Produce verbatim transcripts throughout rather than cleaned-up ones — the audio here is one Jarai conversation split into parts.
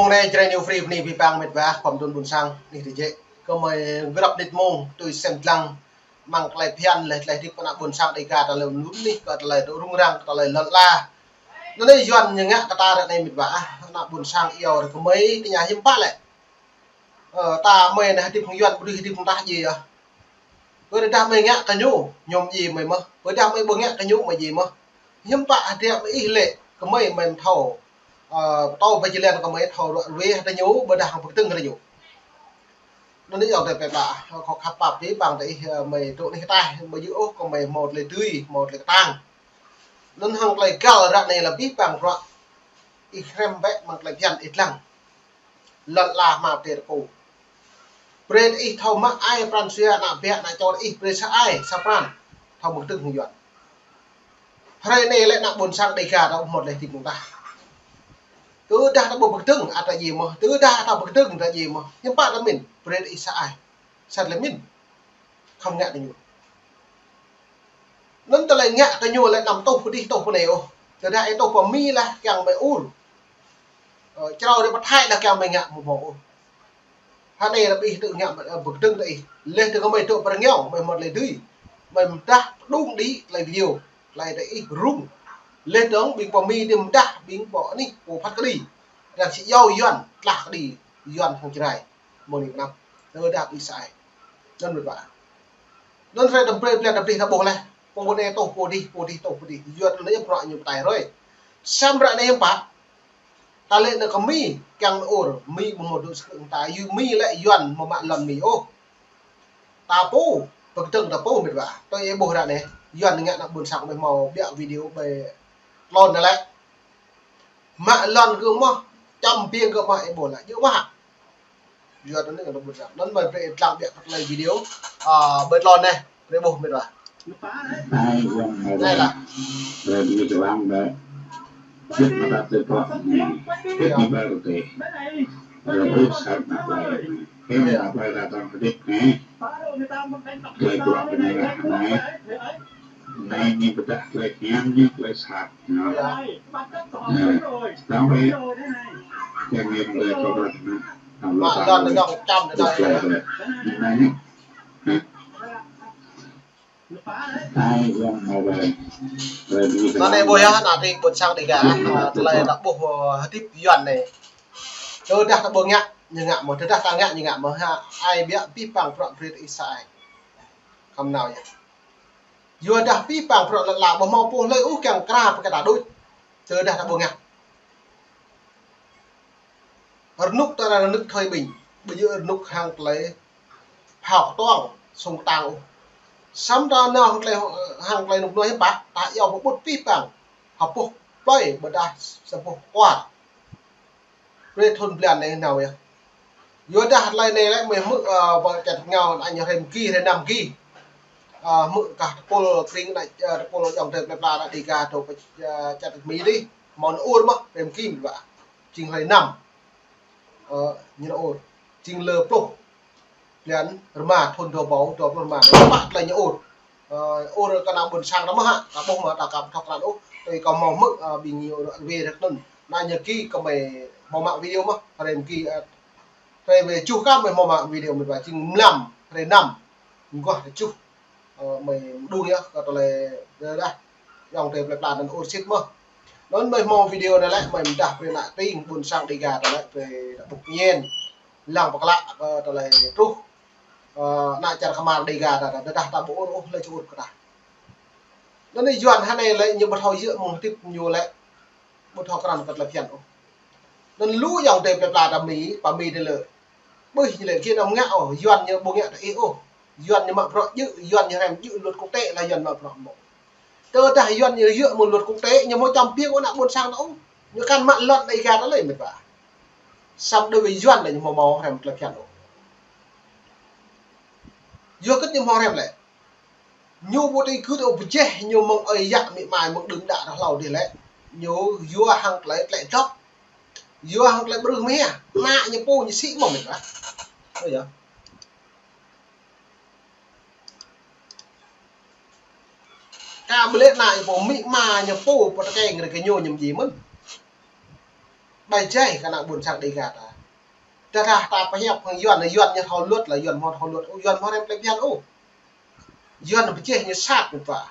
Anai Jrai New Free bơni abih bang met wa khua mơdun ƀôn sang anih tơjĕ. Gơmơi grăp nit mông tui sem lăng amăng tơlơi phiăn laih tơlơi hơdip ană ƀôn sang Dêga ta lơ̆m lun anih kơ tơlơi rŭng răng, kơ tơlơi lŏn ala. Anŭn anai Yuan ñu ngă kơ ta ră anai met wa ah, ană ƀôn sang iâu ră gơmơi tơña hiư̆m pă lĕ. Ơ, ta mơi anai hơdip hăng Yuan, ƀu dưi hơdip hăng tah djai ah. Ƀôdah mơi ngă kơ ñu, ñu mơi djai mơi mơh. Ƀôdah mơi ƀu ngă kơ ñu mơi djai mơh. Hiư̆m pă hơdră mơi ih lĕ, kơ mơi mơi thâo. Ơ, thâo pơjơlan kơ mơi thâo ruă ruê hơdră ñu, ƀôdah hăng pơkơdơ̆ng hơdră ñu. Anŭn anai yơh tơlơi pơpă, kâo khăp pap abih bang tơ ih, ơ, mơi dŏ anih ataih, ƀu djơ̆ ôh kơ mơi hmâo tơlơi dưi, hmâo tơlơi kơtang. Anŭn hăng tơlơi găl ră anai lĕ abih bang bruă. Ih hrăm bĕ amăng tơlơi phiăn ih lăng. Lŏn ala hmua pơtê rơkâo. Brơi ih thâo mă ai pran jua ană bă ană čô ih brơi sa ai sa pran. Thâo pơkơdơ̆ng hăng Yuan. Hrơi anai lĕ ană ƀôn sang Dêga ta ƀu hmâo tơlơi hơdip mơ̆ng tah. Tơdah ta ƀu pơkơdơ̆ng ta djai mơh, tơdah ta pơkơdơ̆ng ta djai mơh. Hiư̆m pă ta min, brơi ih sa ai. Sa tơlơi min. Khŏm ngă kơ ñu. Anŭn tơlơi ngă kơ ñu lĕ anăm tuh pơ adih tuh pơ anai ôh. Tơdah ih tuh pơ Mi laih kiăng mơi ur. Ơ, črâo rai pơ Thái laih kiăng mơi ngă ƀu hmâo ôh. Hơnai ră abih tơ ngă, ơ, pơkơdơ̆ng tơ ih. Laih tơ gơmơi dŏ pơ rơngiao, mơi hmâo tơlơi dưi. Mơi mơdah pơdŏng đĭ tơlơi video. Tơlơi tơ ih rŭng. Laih dơ̆ng ƀing pơ Mi đĭ mơdah, ƀing pơ anih, pô phat kơđi. Arăng či iâu Yuan, tlah kơđi Yuan hăng Jrai. Mơ̆ng anai pơ anăp. Tơdah ih sa ai. Anŭn met wa. Anŭn hrơi đăm brơi blan đăm đih ta ƀuh laih. Pô anai tuh pơ adih, pơ adih tuh pơ adih. Yuan anŭn yơh bruă ñu pơtai hrơi. Samơ̆ ră anai hiư̆m pă. Ta lĕ anai kơ Mi, kiăng ur, Mi ƀu hmâo dŏ sơkư̆ hăng ta, Yu-, Mi lĕ Yuan ƀu mă lŏn Mi ôh. Ta pô, pơkơdơ̆ng ta pô met wa. Tui ih ƀuh ră anai, Yuan ngă ană ƀôn sang ƀu hmâo biă video ƀơi tlôn anai lĕ. Mă lŏn gơ̆ mơ̆, čăm biă gơ̆ mơ̆, ih ƀuh laih, djơ̆ mơ̆. Yua anŭn ană ƀôn sang. Anŭn mơi brơi ih lăng biă kơ tơlơi video, ơ, ƀơi tlôn anai, brơi ƀuh met wa. Anai lah. Brơi ih lăng biă. Jơ̆ mơta tơpă anai. Jơ̆ mơta tơpă. Brơi ih sat mă anai. Ih mă anai ta tơ̆ng hơdip anai. Tơlơi bruă anai lah anai. Anai ñu pơdah tơlơi hiam ñu tơlơi sat. Anai. Anai. Tơlơi hiam ñu tơlơi kơ bruă anai. Mă lŏn tơdŏng čăm tơdŏng. Anai. Anai. Anai ƀuh yơh, ană tring ƀôn sang Dêga, ơ, tơlơi ta ƀuh, ơ, hơdip Yuan anai. Tơdah ta ƀu ngă, ñu ngă mơ̆. Tơdah ta ngă, ñu ngă mơ̆. Ha, ai biă abih bang bruă brơi ih sa ai. Khŏm nao yơh. Yua dah abih bang bruă lŏn ala ƀu hmâo pô hlơi ôh kiăng kra pơkă ta đôč. Tơdah ta ƀu ngă. Rơnŭk ta rơnŭk thơi ƀing. Ƀu djơ̆ rơnŭk hăng tơlơi phao kơtuang, sông kơtang ôh. Samơ̆ ta nao hăng tơlơi, hăng tơlơi rơnŭk anai hiư̆m pă, ta iâu pơƀut abih bang. Ha boh plơi ƀôdah sa boh kwar. Brơi thun blan anai nao yơh. Yua dah tơlơi anai lĕ mơi hmư̆, ơ, pơ čar rơngiao anai hrơi mơgi, hrơi năm mơgi. Ơ, hmư̆ kah tơpul kring anai, ơ, tơpul ayŏng adơi plơi pla ană Dêga dŏ pơ, ơ, čar Mi dih. Hmâo nao ur mơ̆, hrơi mơgi met wa. Jing hrơi năm. Ơ, ñu nao ur. Jing lơ pluh. Blan rơma thun dua rơbâo dua pluh rơma. Pă tơlơi ñu ur. Ơ, ur kơ ană ƀôn sang ta mơ̆ hă, ta ƀuh mơ̆ ta kăm thâo krăn ôh. Tui kâo hmâo hmư̆, ơ, ƀing ñu ră ruai ră anŭn. Anai ñu ki kơ mơi hmâo mă video mơ̆, hrơi mơgi, ơ, hrơi mơi čuh kăm mơi hmâo mă video met wa jing mlam, hrơi năm. Mơguah hrơi čuh. Ơ, mơi mơđung yơh, kơ tơlơi dah. Ayŏng adơi plơi pla anŭn ur sĭt mơ̆. Anŭn mơi hmâo video anai lĕ, mơi mơdah brơi ană tring ƀôn sang Dêga ta lĕ, brơi đa ƀuh ñen. Lăng pơklă, ơ, tơlơi truh. Ơ, ană čar kơmar Dêga ta, ta, tơdah ta ƀu ur ôh, hlơi či ur kơ ta. Anŭn anai Yuan hơnai lĕ ñu ƀu thâo djơ̆ mơ̆ng hơdip ñu lĕ, ƀu thâo krăn kơ tơlơi phiăn ôh. Anŭn lu ayŏng adơi plơi pla ta Mi, pơ Mi dih lĕ. Ƀuh ñu lĕ, gih anăm ngă ôh, Yuan ñu ƀu ngă tơ ih ôh. Yuan ñu mă bruă djơ̆, Yuan ñu hrăm djơ̆ luật quốc tế lah Yuan mă bruă mơ̆. Tơdah Yuan ñu djơ̆ mơ̆ng luật quốc tế, ñu ƀu čăm biă kơ ană ƀôn sang ta ôh. Ñu kăn mă lŏn Dêga ta lơi met wa. Samơ̆ đối với Yuan lĕ ñu ƀu hmâo hrăm tơlơi phiăn ôh. Yua kơ ñu ƀu hmâo hrăm lĕ. Ñu ƀu tui kơ tơ pơjeh ñu mơ̆ng ơi yă amĭ ama mơ̆ng đưm đă rơhlâo dih lĕ. Ñu yua hăng tơlơi tlĕ dŏp. Yua hăng tơlơi ƀrưh mơ̆. Ană ñu pô ñu sĭ mơ̆ met wa. Ơ yơh. Kơ ƀơi lĕ ană ñu pô amĭ ama ñu pô pơtơkeng ră kơ ñu ñu mơ̆ djai mơ̆n. Ƀai jai kơ ană ƀôn sang Dêga ta. Tơdah ta pơhiăp hăng Yuan, Yuan ñu thâo luật lĕ, Yuan hmâo thâo luật, Yuan hmâo rem plei phiăn ôh. Yuan pơjeh ñu sat ñu pă.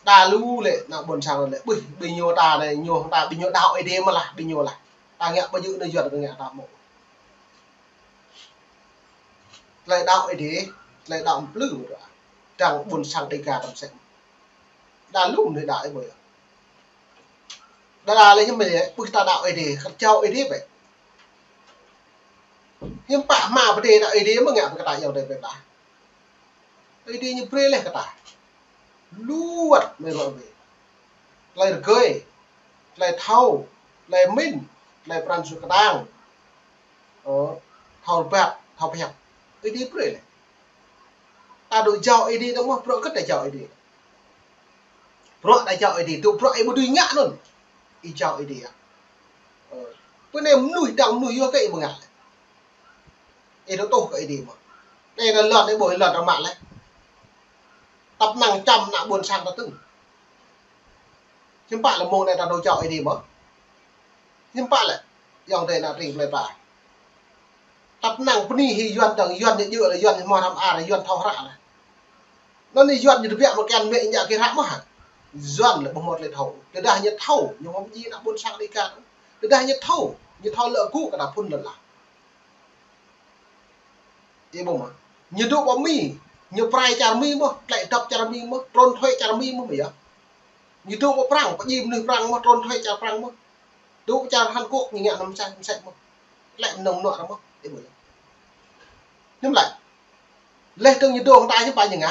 Đa lu lĕ ană ƀôn sang lĕ, ƀuh, ƀing ñu ta anai, ñu ta, ƀing ñu đaŏ Ơi Adai mơ̆ lah, ƀing ñu lah. Ta ngă ƀu djơ̆ anai Yuan kơ ngă ta mơ̆. Tơlơi đaŏ Ơi Adai, tơlơi đaŏ mplư mơ̆. Dăng ƀôn sang Dêga ta mơsĕ. Đa lu anai đaŏ ih ƀuh yơh. Đa đa lĕ hiư̆m lĕ, ƀuh ta đaŏ Ơi Adai, kơ jao Ơi Adai bĕ. Hiư̆m pă hmua pơdai đaŏ Ơi Adai mơ̆ ngă pơkă ta ayŏng adơi bĕ ta. Ơi Adai ñu brơi leh kơ ta. Lu wơ̆t mơ̆ rŏ bĕ. Tơlơi rơgơi, tơlơi thâo, tơlơi mĭn, tơlơi pran jua kơtang. Ơ, thâo rơbat, thâo pơhiăp. Ơi Adai brơi leh. Ta dŏ jao Ơi Adai dơ̆ng mơ̆, bruă kơ ta jao Ơi Adai. Bruă ta jao Ơi Adai, dŏ bruă ih ƀu dưi ngă anŭn. Ih jao Ơi Adai yơh. Ơ, pơ anai mơnuih dăng mơnuih yơh kơ ih ƀu ngă leh. Ih dŏ tuh kơ Ơi Adai mơ̆. Anai ta lŏn, ih ƀuh lŏn ta mă leh. Tăp năng čăm ană ƀôn sang ta tưng. Hiư̆m pă lĕ mơ̆ng anai ta dŏ jao Ơi Adai mơ̆. Hiư̆m pă lĕ, ayŏng adơi ană tring plei pla. Tăp năng bơni hĭ Yuan dơ̆ng, Yuan ñu djơ̆ lĕ, Yuan ñu hmâo hrăm ar, Yuan thâo hră lĕ. Anŭn anai Yuan ñu tơbiă mơ̆ kiăng mĕ ñu kiăng hră mơ̆ hă. Yuan lĕ ƀu hmâo tơlơi thâo. Tơdah ñu thâo, ñu hmâo pơjing ană ƀôn sang Dêga. Tơdah ñu thâo, ñu thâo lĕ gŭ kơ ta phŭn lŏn lah. Ih ƀuh mơ̆. Ñu dŏ pơ Mi, ñu pơrai čar Mi mơ̆, tơlơi dŏp čar Mi mơ̆, trôn thuế čar Mi mơ̆, mơ̆ yơh. Ñu dŏ pơ Prăng, pơjing mơnuih Prăng mơ̆, trôn thuế čar Prăng mơ̆. Dŏ pơ čar Hàn Quốc ñu ngă anŭn mơsĕ, mơsĕ mơ̆. Tơlơi mơnơ̆ng mơnuă mơ̆, ih ƀuh yơh. Hiư̆m lĕ. Leh dơ̆ng ñu dŏ hăng ta hiư̆m pă ñu ngă.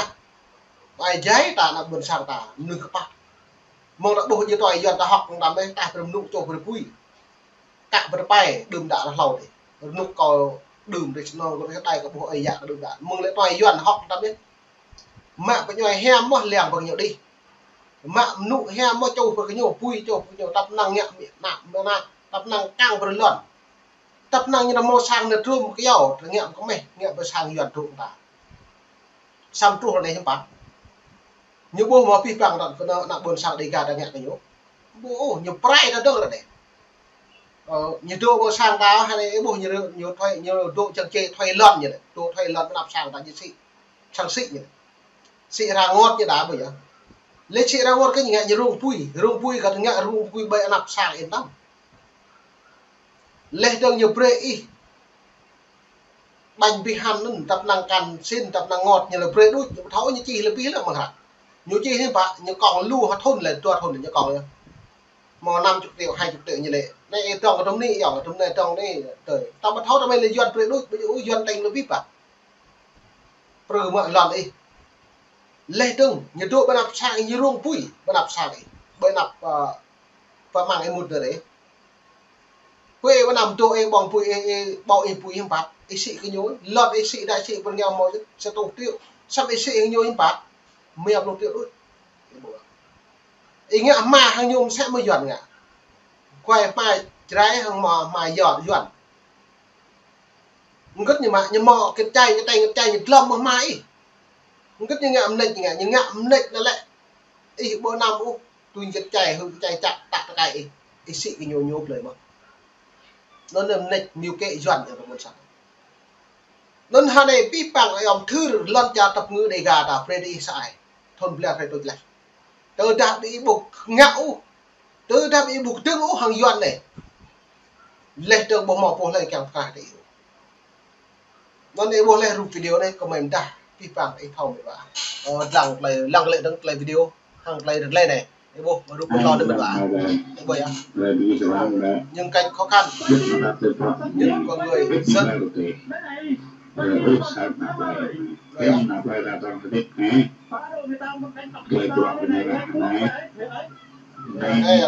Ƀai jai ta ană ƀôn sang ta, mơnuih kơpă. Mơ̆ng ta ƀuh ñu tui Yuan ta hŏk hăng ta mơ̆, ta brơi mơnŭ čô brơi pui. Kă pơtơpai đưm đă rơhlâo dih. Rơnŭk kâo đưm dih sơnô, kâo dih đai kâo ƀuh ơi yă kâo đưm đă. Mơ̆ng lĕ tui Yuan hŏk ta mơ̆. Mă pơñuai hiam mơ̆ liăng pơ ñu dih. Mă mơnŭ hiam mơ̆ čuh pơ ñu, pui čuh pơ ñu, tăp năng ngă mĭ nă, mơ̆ nă, tăp năng kăng pơ lŏn. Tăp năng ñu ta hmâo sang nao trŭm kơ yâo, ta ngă kơ meh, ngă pơ sang Yuan trŭm ta. Samơ̆ truh ră anai hiư̆m pă. Ñu ƀuh mơ̆ pih păng ta kơ ană ƀôn sang Dêga ta ngă kơ ñu. Ƀuh, ñu pơrai ta dơ̆ng ră anai. Ơ, ñu dŏ mơ̆ sang ta, hă anai ƀuh ñu, ñu thuê, ñu dŏ čang čê thuê lŏn ñu lĕ. Dŏ thuê lŏn pơ anăp sang ta ñu sĭ. Sang sĭ ñu lĕ. Sĭ hra ngot ñu đa ƀuh yơh. Lĕ sĭ hra ngot kơ ñu ngă ñu rông pui. Rông pui kơ ngă rông pui ƀơi anăp sang yên tâm. Leh dơ̆ng ñu brơi ih ƀañ bih hăn anŭn, tăp năng kăn sin, tăp năng ngot, ñu lĕ brơi đôč, ñu thâo ñu čih lĕ bih lĕ mơ̆ng hră. Ñu čih anai pă, ñu kông lu ha thŭn lĕ, dua thŭn lĕ ñu kông yơh. Mơ̆ năm chục triệu, hai chục triệu ñu lĕ. Anai ih dŏng kơ tơm anai, ayŏng kơ tơm anai dŏng anai, tơi. Ta ƀu thâo tơm anai lĕ Yuan brơi đôč, ƀu djơ̆ Yuan tĕng lĕ bih pă. Prơ mă lŏn ih. Leh dơ̆ng, ñu dŏ ƀơi anăp sang ih, ñu rông pui, ƀơi anăp sang ih. Ƀơi anăp, ơ, pơmăng ih mŭt dơ̆ng ih. Pui ih ƀơi anăp dŏ ih ƀơ̆ng pui ih, ih ƀâo ih pui hiư̆m pă, ih sĭ kơ ñu, lŏn ih sĭ đa sĭ pơ ñu mơ̆ sa rơtuh triệu, samơ̆ ih sĭ kơ ñu hiư̆m pă, mia pluh triệu đôč. Ih ngă hmua hăng ñu mơsĕ mơ̆ Yuan ngă. Kuai hmua Jrai hăng hmua, hmua Yuan, Yuan. Hơget ñu mă, ñu mă kơ čai, kơ čai, kơ čai, ñu glŏm mơ̆ hmua ih. Hơget ñu ngă mơneč, ñu ngă, ñu ngă mơneč anŭn lĕ. Ih ƀu năm ôh, tui kơ čai, hư̆ kơ čai čăk, tăk tơkai ih. Ih sĭ kơ ñu, ñu blơi mơ̆. Anŭn anai mơneč, mơ̆ kơ Yuan ñu ta ƀôn sang. Anŭn hă anai pih păng ayŏng thư lŏn čar tơpơngư Dêga ta, brơi ih sa ai. Thŭn blan hrơi tuč leh. Tơdah ƀing ih ƀu ngă ôh. Tơdah ƀing ih ƀu kơdơ̆ng ôh hăng Yuan anai. Leh dơ̆ng ƀu hmâo pô hlơi kiăng pơkra kơ ih ôh. Anŭn ih ƀuh leh rup video anai, kơmơi mơdah, pih păng ih thâo mĕt wa. Ơ, lăng tơlơi, lăng lĕ dơ̆ng tơlơi video, hăng tơlơi rơlơi anai. Ih ƀuh, rup pơtô anai mĕt wa. Ih ƀuh yơh. Những cảnh khó khăn, những con người dân. Ơ, anŭn ƀôn sang ƀuh yơh. Anai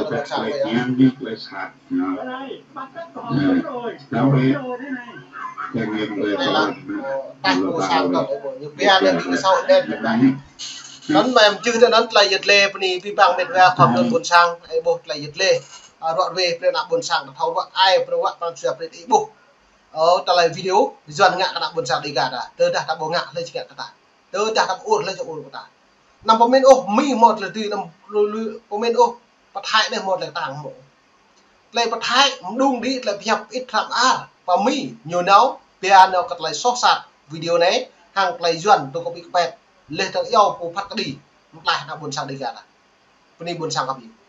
lah, ơ, tah ƀôn sang dơ̆ng, ơ, ñu pia anai ƀing kơ sâo đen dơ̆ng. Anŭn mơ̆ em čih tơ anŭn tơlơi yet lê bơni pih păng mĕt wa khŏm anŭn ƀôn sang, ih ƀuh tơlơi yet lê. Ơ, ruă ruê brơi ană ƀôn sang, thâo ruă ai, brơi ruă pran jua brơi ih ƀuh. Ơ, tơlơi video, Yuan ngă kơ ană ƀôn sang Dêga ta. Tơdah ta ƀu ngă, hlơi či ngă kơ ta. Tơdah ta ƀu ur, hlơi či ur kơ ta. Anăm pơmĭn ôh, Mi hmâo tơlơi tui, anăm lu, lu, pơmĭn ôh, pơ Thái anai hmâo tơlơi kơtang hmâo. Tơlơi pơthâo mơđung đĭ tơlơi pơhiăp ĭt hrăm ar pơ Mi ñu nao, pia nao kơ tơlơi soh sat video anai, hăng tơlơi Yuan tơ kơpĭ kơpet, leh tơ̆ng iâu pô phat kơđi, mơtlaih ană ƀôn sang Dega ta. Bơni ƀôn sang kơ ƀing.